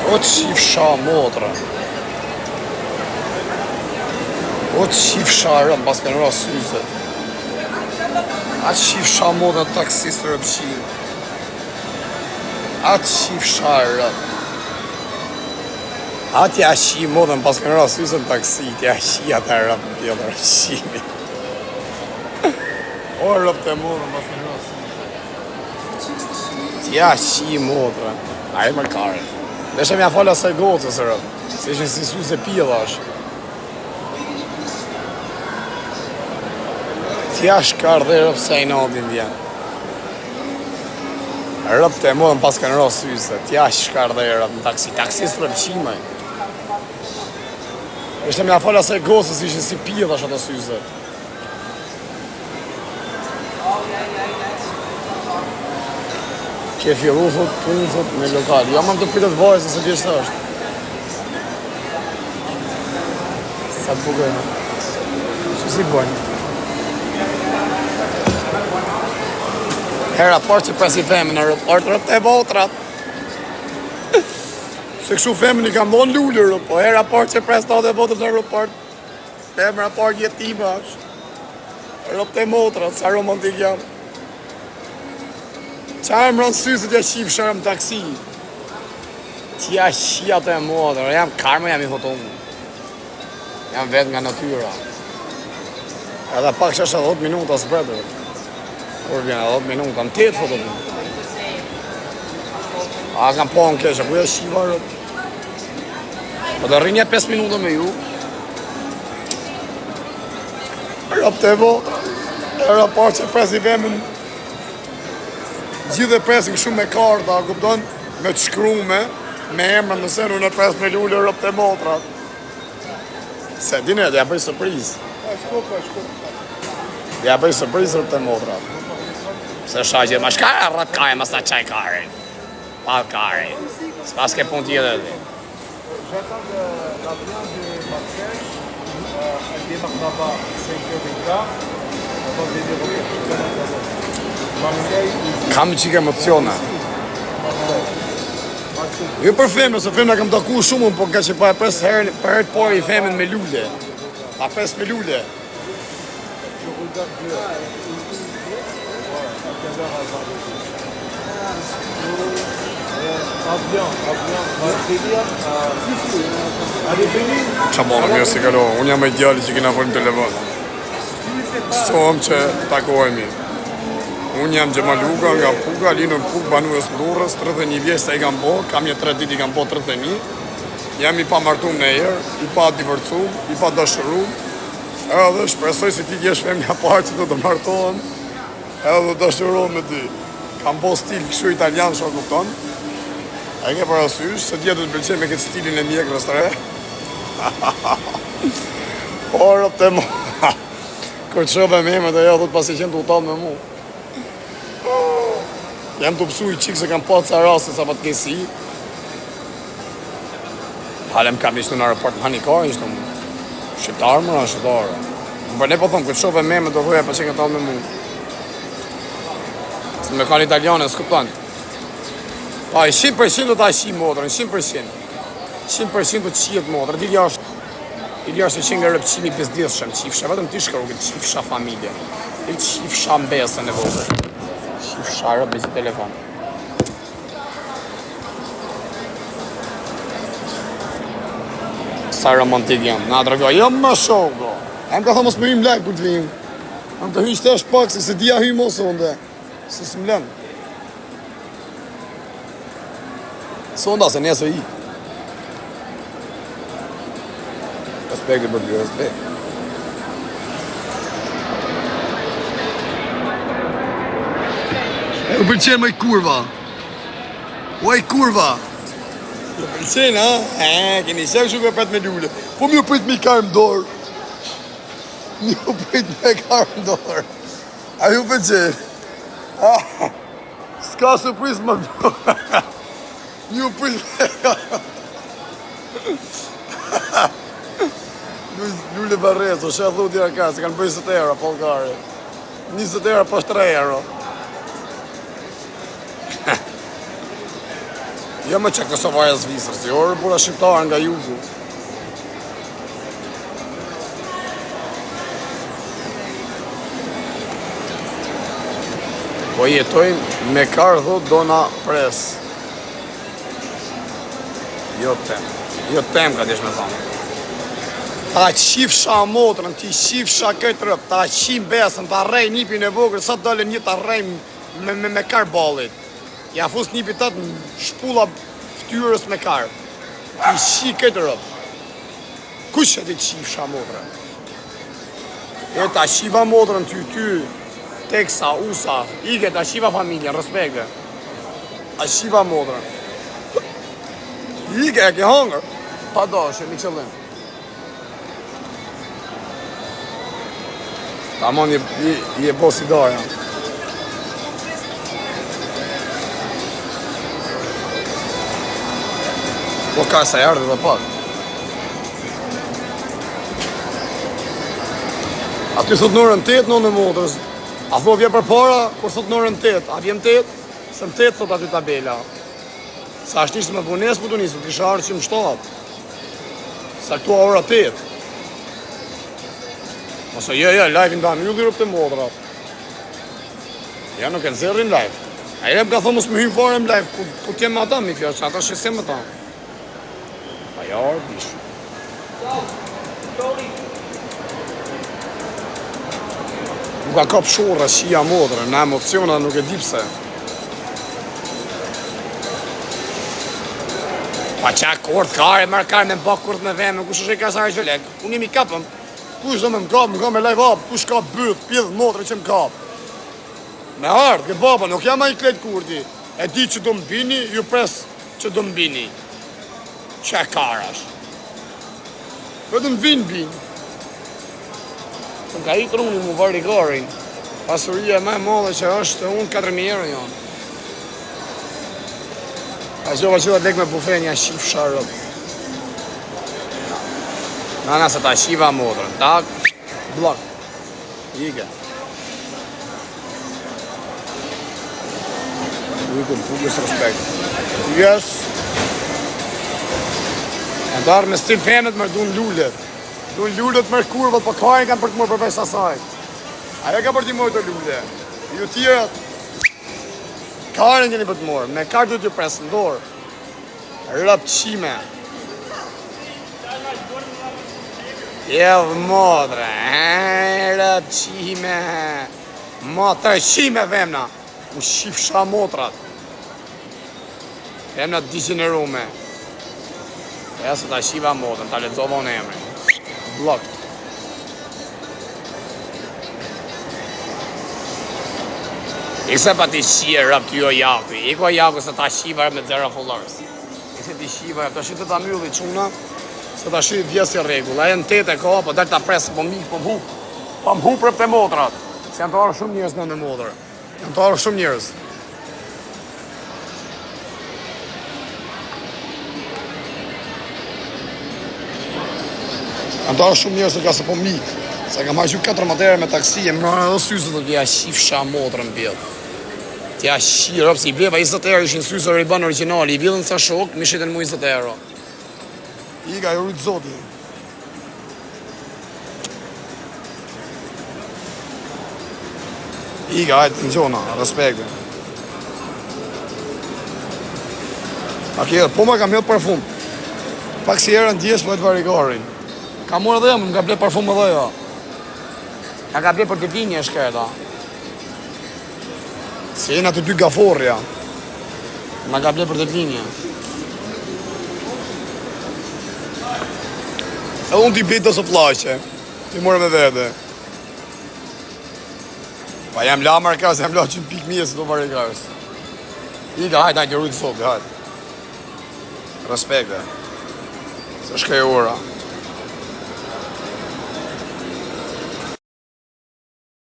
O të qifsha motra. O të qifsha rëmë, pas kanë ra syzet. A të qifsha motra taksist rëpqi. A të qifsha rëmë. A t'ja qi motrën, pas kanë ra syzet në taksi, t'ja qi ata rëmë, tjetër rëpqimi. O rëpë të motrën, pas kanë ra syzet. T'ja qi motrën. A e më kare. Desha m'ja falë asaj gocës rëp. Se ishin si syze pillash. T'ja shkar dhe rëp se i natin vjen. Rëp të e motrën pas kanë ra syze. T'ja shkar dhe rëp në taksi. Taksist rëp qimaj. Desha m'ja falë asaj gocës ishin si pillash ato syze. Ke fillu, thot, punë, thot, në lokal. Jo, më të pritet vajzë, se di është. Sa të bukur. Që si bojnë? Hera parë që presi femën në aeroport, rëp të votrat. Se kështu femën i kam dhonë lulër, po hera parë që pres të votrat në aeroport. Femra parë jetime është. Ropt e motrat, sa romantik jam. Qa e mron syzet ja qifsha në taksi. T'ja qi atë e motra, jam karma, jam i hotum. Jam vetë nga natyra. Edhe pak që është 10 minuta zbretër. Kur vjen 10 minuta, në 8 foto. A kam po në keqe, ku ja qiva rëp? Po do rrinja 5 minuta me ju. Ropt e votra. Era parë që presi femën. Gjithë e presin kështu me karta, kupton? Me të shkrume, me emra në sen, unë e pres me lule ropt e motrat. Se dine, dhe ja bëj surprizë. Dhe ja bëj surprizë ropt e motrat. Se shaqe, ma shka e rrët kaje, mas ta qaj karin. Pa kari. S'pas ke punë tjetër ti. J'attends l'avion de Marseille. Euh, elle démarre là-bas 5h15. On va venir au Portugal Marseille. Kam një çikë emocione. Jo për femën, se femna kam taku shumë, po ka që pa e pres herë, për herë të parë i femën me lule. Pa pres me lule. Je regarde l'heure. Ouais, à quelle heure elle va arriver Avion, avion, Marseille, elle est venue. Qa morë, mirë si kalo, unë jam e djali që kena folë në telefon. Sohëm që takohemi. Unë jam Xhemal Uka nga Puka, lindur në Pukë, banues në Durrës, 31 vjeç sa i kam bo, kam një 3 ditë i kam bo 31. Jam i pa martum në herë, i pa divorcum, i pa dashurum. Edhe shpresoj se ti t'jesh femja parë që do të martohem, edhe do dashurohem me ty. Kam bo stil kështu italian, shok kupton. E ke parasysh se dje do të pëlqej me këtë stilin e mjekrës të re. O, rob të mo. Kur të shoh me emët ajo thot pasi qenë të utall me mu. Jam të pësu i qikë se kam pa ca raste sa fatkeqësi. Hale më kam ishtu në aeroport në hani kare ishtu mu. Shqiptar më ra, shqiptar. Më për ne po thonë, kur të shoh me emët do thoja pa qenë të me mu. Se me kanë italiane, s'kupton. Pa, 100% do ta qi motrën, 100%. 100% do të qihet motrën. Dilja është Dilja është që nga rëpqimi bezdisshëm, qifsha, vetëm ti shkru këtë qifsha familje. Ti qifsha mbesën e vogël. Qifsha rëp me si telefon. Sa romantik jam. Na tregoj, jo më shoko. E më ka thonë mos më hym lajm kur të vim. Am të hyj tash pak se se dia hyj mos sonde. Se s'më lën. Sonda se nesër i. Respekti për ty, respekt. E u pëlqen më kurva. Oj kurva. Ju pëlqen, ha? E, keni qef kështu pret me lule. Po mi u prit me karë në dorë. Mi u prit me karë në dorë. A ju pëlqen? Ah, s'ka surprizë më Mi u prit me karë. Lule barrezo, që e thu tjera ka, se kanë bëjë 20 euro, po kare. 20 euro, po 3 euro. Jo më që Kosovarja Zvicrës, jo orë burra shqiptarë nga jugu. Po jetojmë me kar thot do na pres. Jo tem. Jo tem ka desh me thonë. Ta qifsha motrën, ti qifsha këtë rëp, ta qim besën, ta rrej nipin e vogël, sa dole një ta rrej me, me, me kar ballit. Ja fus nipit tat në shpulla ftyrës me kar. Ti qi këtë rëp. Kush e ti qifsha motrën? E ta qiva motrën ty, ty, teksa, usa, ike ta qiva familjen, respekte. Ta qiva motrën. Ike, e ke hongër. Pa dashje, me qëllim. Tamam je, je, je bo si daja. Po ka sa erdhi dhe pak. Aty thot në orën 8 në në motrës. A thua vjen përpara kur thot në orën 8? A vjen 8? Se në 8 thot aty tabela. Sa është nisë me vonesë po të nisë, të kisha ardhë që më 7. Sa këtu ora 8. Ose jo, jo, live-in ta mbylli rëp të motrat. Ja nuk e nxjerrin live. Ai rep ka thonë mos më hyj fare në live, ku ku t'jem me ata mi fjalë, se ata shqetësim me ta. Pa ja orë bish. Nuk ka kap shurra, shia motrë, në emociona nuk e di pse. Pa qa kurt kare, mërë kare me mba kurt me veme, kush është e ka sare që lek, unë jemi kapëm, kush do me më kap, më kap me live up, kush ka byth, pidh motrë që më kap. Me ardhë, ke baba, nuk jam ai klet kurti, e di që do më bini, ju pres që do më bini. Që e karash. Vetëm vinë binë. Më ka i truni mu vari garin. Pasuria më e madhe që është unë 4.000 euro janë. A zhova që lek me bufen janë shifsha rëp. Nana se ta shiva motrën, tak, blok. Ike. Ujku në Pukës respekt. Yes. E ndarë me stil femët më dun lulet. Dun lulet më kurvat, po kajnë kanë për të mërë përveç asaj. Ajo ka për të mërë të lule. Ju tjerat, karën keni për të mërë. Me karë du t'ju presë në dorë. Rëp qime. Jedh motre, rëp qime. Motër qime femna. U shifsha motrat. Femna digjenerume. Ja se ta shiva motrën, ta lexova unë emrin. Block. Ik se pa ti shije rëp ty o Jaku, ik o Jaku se ta shiva me zero followers. Ik se ti shiva rëp, tash të ta mbylli çuna, se tash vjen si rregull. Ajo në tetë e ka, po dal ta pres, po mik, po m'hup. Po m'hup rëp te motrat. Se janë të ardhur shumë njerëz në në motër. Janë të ardhur shumë njerëz. Janë të ardhur shumë njerëz ka se po mik. Se kam harxhu 14 herë me taksi e më edhe syzet do t'ja shifsha motrën mbjell. T'ja shi, rob, se i bleva 20 euro ishin syze Ray-Ban origjinali, i vjedhën ca shok, mi shitën mu 20 euro. Ika, ju rujt zoti. Ika, hajtë, në gjona, respekte. A kje, po ma kam hedh parfum. Pak si era ndjes, po e të varigarin. Ka morë edhe jam, më ka ble parfum edhe jo. Ja ka ble për të linje shkreta. Se jena të dy gaforrja. Ma ka ble për të linje. E unë t'i blej të së Ti morë me vete. Pa jam la markas, jam la që në pikë mjesë të varigarës. Ika, hajt, hajt, ju rujtë zoti, hajt. Respekte. Se shkaj ora.